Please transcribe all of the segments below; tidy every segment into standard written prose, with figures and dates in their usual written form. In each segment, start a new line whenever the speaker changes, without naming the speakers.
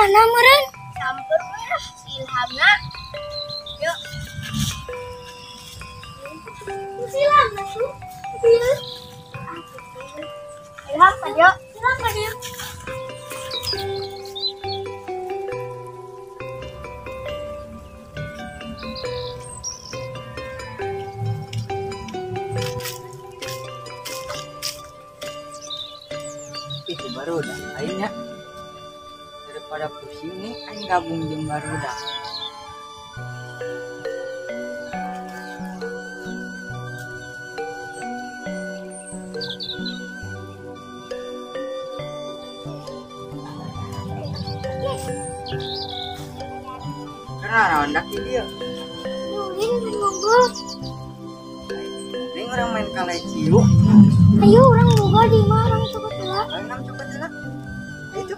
Mana meureun? Samper we ah si Ilhamna. Yuk. Si Ilhamna tuh. Ilham ka dieu. Ilham ka dieu.
Itu baru dah lainnya. Daripada pusing nih, aing gabung jeung barudak. Karena rondak di dia.
Nungguin ngobrol.
Ini orang main kaleci yuk.
Ayo orang boga di mana orang cokot heula.
Enam cokot heula. Itu.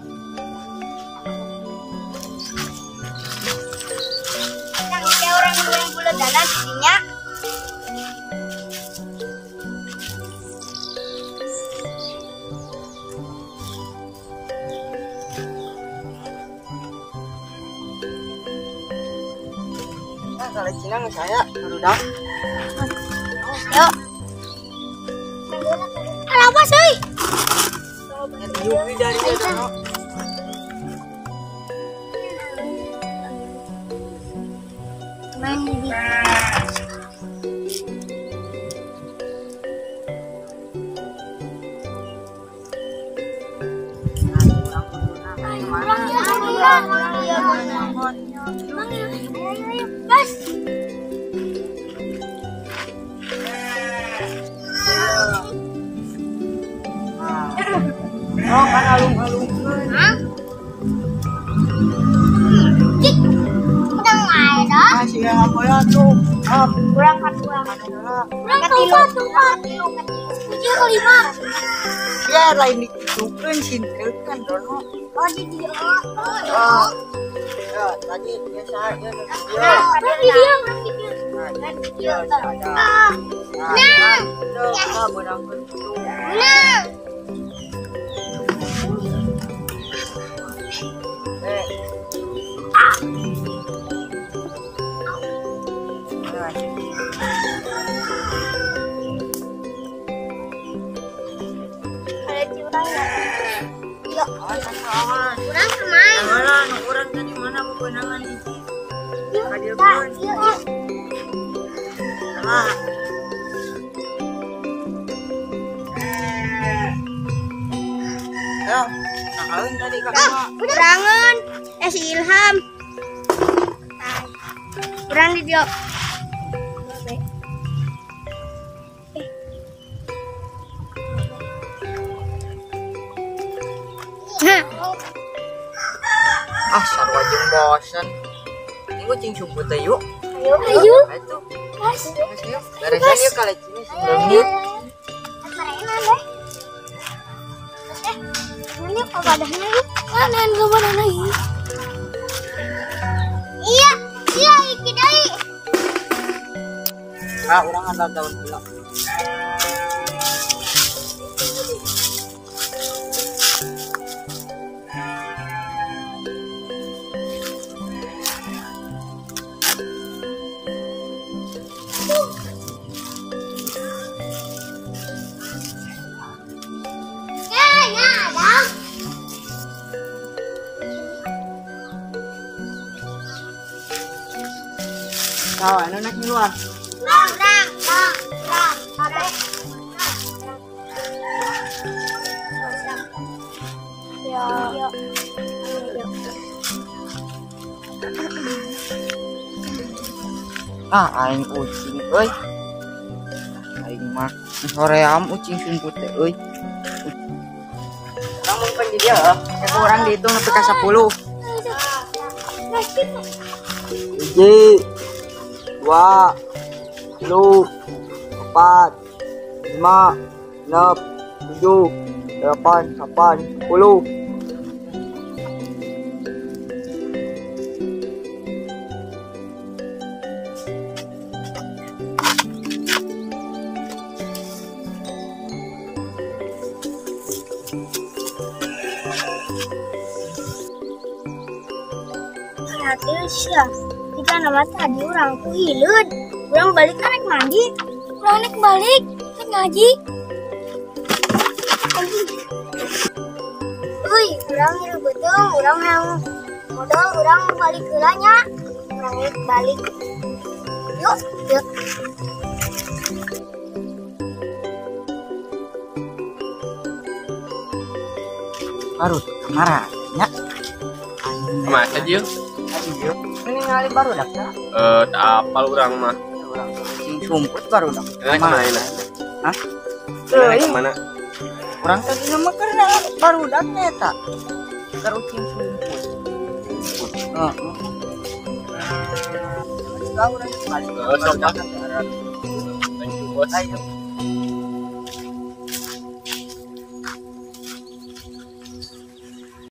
Yang kayak orang yang buledanan dinya.
Nah, kalecina geus aya barudak.
Yuk. Awas euy.
Yuki dari dia.
Main di Bas.
Oh, kan alung-alungkeun.
Hah? Cik. Udah wae dah.
Ah, sia apa ya tuh? Ah,
kurang kadua. Kurang keempat, keempat. Tujuh kelima.
Ya lain ditukeun sintrekan dono.
Oh, di dia.
Oh. Ya, tadi biasa ya.
Orang di dia, orang di dia.
Nah, ada.
Nah.
Nah, benangkeun kitu.
Nah. Urang kemana?
Urang tadi mana bebenangan itu?
Yuk, yuk.
Ayo, nakawin tadi kakak.
Urangan, si Ilham. Urang di dia.
Ah, sarua jeung bosen. Ini kucing sumput teh yuk.
Ayo.
Ayo.
Gas.
Ayo. Beresan yuk kalecina sebelumnya.
Karenan deh. Ini ke badahnya yuk. Kanan ke badahnya yuk. Iya, iya iki deui.
Ah, urang andal daun heula. Kau anu nak keluar.
Rang, rang, rang, rang. Abe. Ya. Ya.
Ah, aing ucing euy. Aing mah soream ucing sumput teh euy. Urang mungkin di dia, eta urang dihitung nepi ka 10. 1, 2, 3, 4, 5, 6, 7, 8, 9, 10.
Sehat sia. Jika nama tadi urang ku hileud. Urang balik kan rek mandi. Urang rek balik rek ngaji. Euy, urang hirup beuteung, urang yang modal urang balik heula nya. Urang rek balik. Yuk, yuk.
Baru kamara nya.
Kemana aja yuk?
Aduh, ini ngali baru dak ya?
Eh, tak apal urang mah.
Urang sing sumput baru dak.
Ini kemana ini?
Hah?
Ini kemana?
Urang tadi nama karena baru dak eta. Kerucing sumput. Heeh. Tahu urang balik.
Oh, sok ah. Thank you, bos.
Ayo.